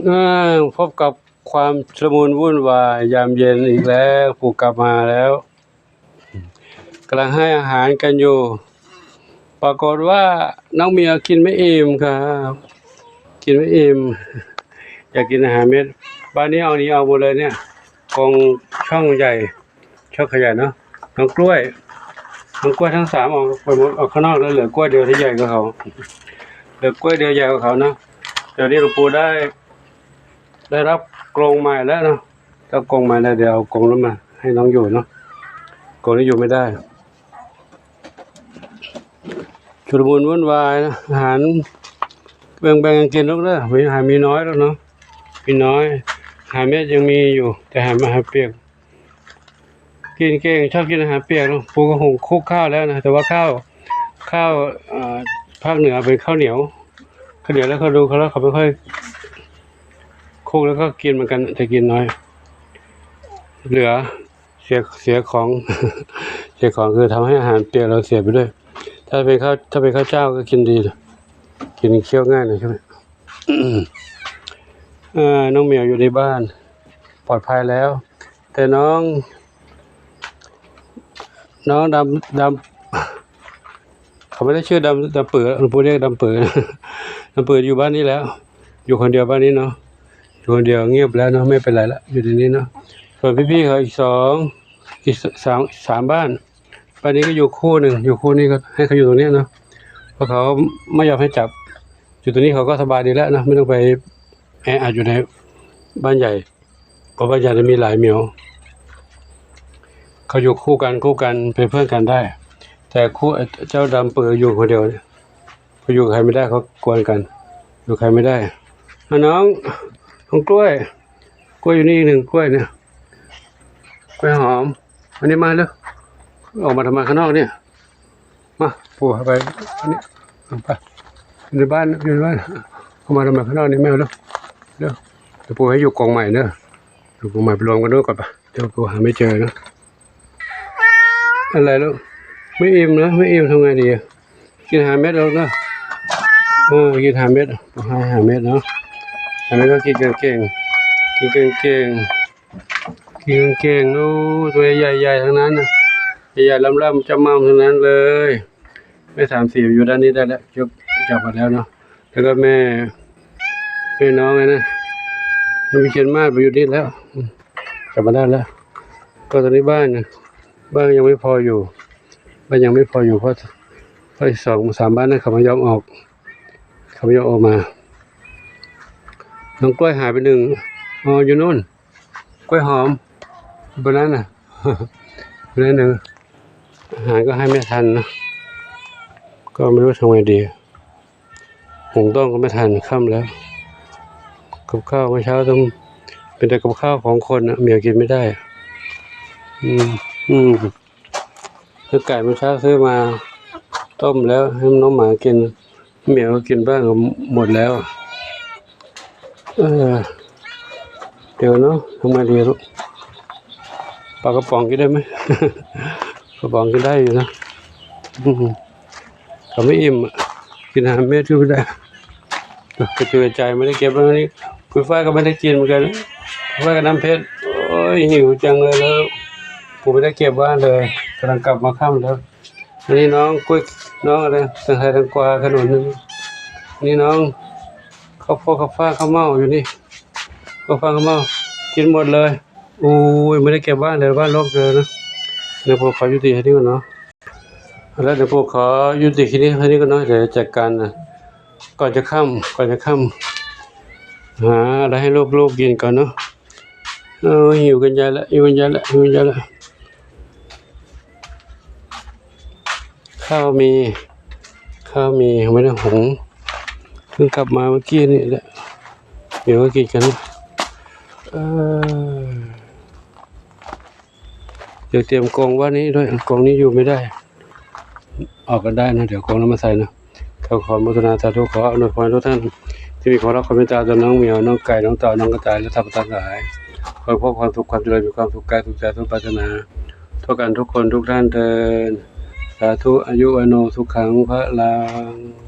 ອ້າວ ພົບກັບຄວາມຊຸລະມຸນວຸ່ນວາຍຍາມເຢັນອີກແລ້ວ ປູກກັບມາແລ້ວ ກຳລັງໃຫ້ອາຫານກັນຢູ່ ປາກົດວ່ານ້ອງໝຽວກິນໄມ່ອີ່ມຄັບ ກິນໄມ່ອີ່ມ ຢາກກິນອາຫານເມັດ. ບ້ານນີ້ເອົານີ້ອອກໝົດເລີຍເນຍ ກົງຊ່ອງໃຫຍ່ ຊອກຂະຫຍາຍເນາະ ທັງກ້ວຍ ທັງກ້ວຍທັງສາມອອກໄປໝົດ ອອກຂ້າງນອກ ແລ້ວເຫຼືອກ້ວຍດຽວທີ່ໃຫຍ່ກວ່າເຂົາ ເຫຼືອກ້ວຍດຽວໃຫຍ່ກວ່າເຂົາເນາະ. ດຽວນີ້ຫຼວງປູ່ໄດ້ ໄດ້ຮັບກົງໃໝ່ແລ້ວເນາະ ຮັບກົງໃໝ່ແລ້ວ ດຽວເອົາກົງນັ້ນມາໃຫ້ນ້ອງຢູ່ເນາະ ກົງນີ້ຢູ່ໄມ່ໄດ້. ຊຸລະມຸນວຸ່ນວາຍນະ ອາຫານແບ່ງໆກັນກິນລູກເດີ ມີອາຫານມີນ້ອຍແລ້ວເນາະ ມີນ້ອຍ ອາຫານເມັດຍັງມີຢູ່ ແຕ່ອາຫານ ອາຫານປຽກ ກິນເກັ່ງ ຊອບກິນອາຫານປຽກເນາະ. ປູກໍຫຸງຄຸກຂ້າວແລ້ວນະ ແຕ່ວ່າຂ້າວ ຂ້າວ ເອີ ພາກເໜືອເປັນຂ້າວໜຽວ ຂ້າວໜຽວແລ້ວເຂົາດູເຂົາ ເຂົາບໍ່ຄ່ອຍຄຸກ ແລ້ວກໍກິນເໝືອນກັນ ແຕ່ກິນນ້ອຍ ເຫຼືອ ເສຍ ເສຍຂອງ ເສຍຂອງຄືທຳໃຫ້ອາຫານປຽກແລ້ວເສຍໄປດ້ວຍ. ຖ້າເປັນຂ້າວ ຖ້າເປັນຂ້າວເຈົ້າກໍກິນດີ ກິນ ຄຽວງ່າຍນະ. ເອີ ນ້ອງໝຽວຢູ່ໃນບ້ານ ປອດໄພແລ້ວ ແຕ່ນ້ອງ ນ້ອງດຳ ດຳ ເຂົາບໍ່ໄດ້ຊື່ດຳ ດຳເປີ ຫຼວງປູ່ຮຽກດຳເປີ ດຳເປີຢູ່ບ້ານນີ້ແລ້ວ ຢູ່ຄົນດຽວບ້ານນີ້ເນາະ ຢູ່ຄົນດຽວງຽບແລ້ວເນາະ ໄມ່ເປັນໄລລະ ຢູ່ໃນນີ້ເນາະ. ສ່ວນພີ່ໆເຂົາອີກສອງ ອີກສາມ ສາມບ້ານ ບ້ານນີ້ກໍຢູ່ຄູ່ໜຶ່ງ ຢູ່ຄູ່ນີ້ກໍໃຫ້ເຂົາຢູ່ຕົງນີ້ເນາະ ເພາະເຂົາບໍ່ຍອມໃຫ້ຈັບ ຢູ່ຕົງນີ້ເຂົາກໍສະບາຍດີແລ້ວເນາະ ໄມ່ຕ້ອງໄປແອອັດຢູ່ໃນບ້ານໃຫຍ່ ເພາະວ່າຢາກຈະມີຫຼາຍໝຽວ ເຂົາຢູ່ຄູ່ກັນ ຄູ່ກັນເປັນເພື່ອນກັນໄດ້ ແຕ່ຄູ່ ເຈົ້າດຳເປີຢູ່ຄົນດຽວ ເຂົາຢູ່ໃຄໄມ່ໄດ້ ເຂົາກວນກັນ ຢູ່ໃຄໄມ່ໄດ້. ອາ ນ້ອງ ນ້ອງກ້ວຍ ກ້ວຍຢູ່ນີ້ອີກໜຶ່ງກ້ວຍເນຍ ກ້ວຍຫອມ ມານີ້ມາເລັວ ອອກມາທຳໄມຂ້າງນອກເນຍ? ມາ ປູພາໄປ ມານີ້ ໄປ ຢູ່ໃນບ້ານ ຢູ່ໃນບ້ານ ເຂົ້າມາທຳໄມຂ້າງນອກນີ້ ແມວເລັວ ເລັວ ດຽວປູໃຫ້ຢູ່ກົງໃໝ່ເດີ ຢູ່ກົງໃໝ່ ໄປລວມກັນໂນ້ນກ່ອນປະ ດຽວປູຫາໄມ່ເຈີເນາະ. ອະໄລລູກ? ໄມ່ອີ່ມນະ ໄມ່ອີ່ມ ທຳໄງດີ? ກິນອາຫານເມັດເອົາເນາະ ເອີ ກິນອາຫານເມັດ ໃຫ້ອາຫານເມັດເນາະ ອາຫານເມັດກໍກິນເກັ່ງໆ ກິນເກັ່ງໆ. ກິນເກັ່ງໆ ໂອ້ ຕົວໃຫຍ່ໆ ທັງນັ້ນນະ ໃຫຍ່ໆ ລ້ຳໆ ຈ້ຳມ້ຳ ທັງນັ້ນເລີຍ. ແມ່ສາມສີຢູ່ດ້ານນີ້ໄດ້ແລ້ວ ຈົບ ຈັບມາແລ້ວເນາະ ແລ້ວກໍແມ່ ແມ່ນ້ອງນັ້ນນະ ມັນໄປຂຽນມາດໄປຢູ່ນີ້ແລ້ວ ອືມ ຈັບມາໄດ້ແລ້ວ. ກໍຕອນນີ້ບ້ານນະ ບ້ານຍັງໄມ່ພໍຢູ່ ບ້ານຍັງໄມ່ພໍຢູ່ ເພາະ ເພາະອີກສອງສາມບ້ານນັ້ນເຂົາບໍ່ຍອມອອກ ເຂົາບໍ່ຍອມອອກມາ. ນ້ອງກ້ວຍຫາຍໄປໜຶ່ງ ອໍ ຢູ່ໂນ້ນ ກ້ວຍຫອມ ບານນັ້ນນະ ບານນັ້ນນະ ອາຫານກໍໃຫ້ໄມ່ທັນນະ ກໍໄມ່ຮູ້ທຳໄງດີ ຫຸງຕ້ອງກໍໄມ່ທັນ ຄ່ຳແລ້ວ. ກັບຂ້າວມື້ເຊົ້າຕ້ອງ ເປັນແຕ່ກັບຂ້າວຂອງຄົນນະ ແມວກິນໄມ່ໄດ້. ອືມ ອືມ ຄືໄກ່ມື້ເຊົ້າຊື້ມາຕົ້ມແລ້ວໃຫ້ນ້ອງໝາກິນ ແມວກໍກິນບ້າງກໍໝົດແລ້ວ. ເອີ ດຽວເນາະ ທຳໄງດີລູກ? ປາກະປ໋ອງກິນໄດ້ໄໝ? ກະປ໋ອງກິນໄດ້ຢູ່ນະ ອືມ ກໍໄມ່ອີ່ມ ກິນອາຫານເມັດຢູ່ໄດ້ ກະຈຸກກະຈາຍ ໄມ່ໄດ້ເກັບໄວ້ນີ້ ປຸ້ຍຟ້າກໍໄມ່ໄດ້ກິນເໝືອນກັນ ປຸ້ຍຟ້າກັບນ້ຳເພັດ. ໂອ້ຍ ຫິວຈັງເລີຍ ແລ້ວປູໄມ່ໄດ້ເກັບບ້ານເລີຍ ກຳລັງກັບມາຄ່ຳແລ້ວ. ອັນນີ້ນ້ອງກ້ວຍ ນ້ອງອະໄລ ທັງໄທທັງກວາຂະໜູນ ນີ້ນ້ອງ ເຂົ້າໂພດ ເຂົ້າຟາກ ເຂົ້າເໝົາຢູ່ນີ້ ເຂົ້າຟາກ ເຂົ້າເໝົາ ກິນໝົດເລີຍ. ໂອ້ຍ ບໍ່ໄດ້ເກັບບ້ານເລີຍ ບ້ານໂລກເລີຍນະ. ດຽວປູຂໍຍຸຕິແຄ່ນີ້ກ່ອນເນາະ ແລ້ວດຽວປູຂໍຍຸຕິຄລິບນີ້ແຄ່ນີ້ກ່ອນເນາະ ດຽວຈັດການ ກ່ອນຈະຄ່ຳ ກ່ອນຈະຄ່ຳ ຫາອະໄລໃຫ້ລູກໆກິນກ່ອນເນາະ. ເອີ ຫິວກັນໃຫຍ່ລະ ຫິວກັນໃຫຍ່ລະ ຫິວກັນໃຫຍ່ລະ. ຂ້າວມີ ຂ້າວມີ ຍັງບໍ່ໄດ້ຫຸງ ເພິ່ງກັບມາເມື່ອກີ້ນີ້ແຫຼະ ດຽວມາກິນກັນ. ເອີ ດຽວຕຽມກົງໄວ້ນີ້ດ້ວຍ ກົງນີ້ຢູ່ໄມ່ໄດ້ ອອກກັນໄດ້ນະ ດຽວກົງນັ້ນມາໃສ່ນະ. ຂໍອະນຸໂມທະນາສາທຸ ຂໍອຳນວຍພອນທຸກທ່ານທີ່ມີຄວາມຮັກຄວາມເມດຕາຕໍ່ນ້ອງໝຽວ ນ້ອງໄກ່ ນ້ອງເຕົ່າ ນ້ອງກະຕ່າຍ ແລະ ທັງປະເທດທັງຫຼາຍ ຂໍໃຫ້ພົບຄວາມສຸກຄວາມຈະເລີນ ມີຄວາມສຸກກາຍສຸກໃຈ ສົມປາດຖະໜາ ທົ່ວກັນທຸກຄົນທຸກທ່ານເທີ້ນ ສາທຸ ອາຍຸ ວັນໂນ ສຸຂັງ ພະລັງ.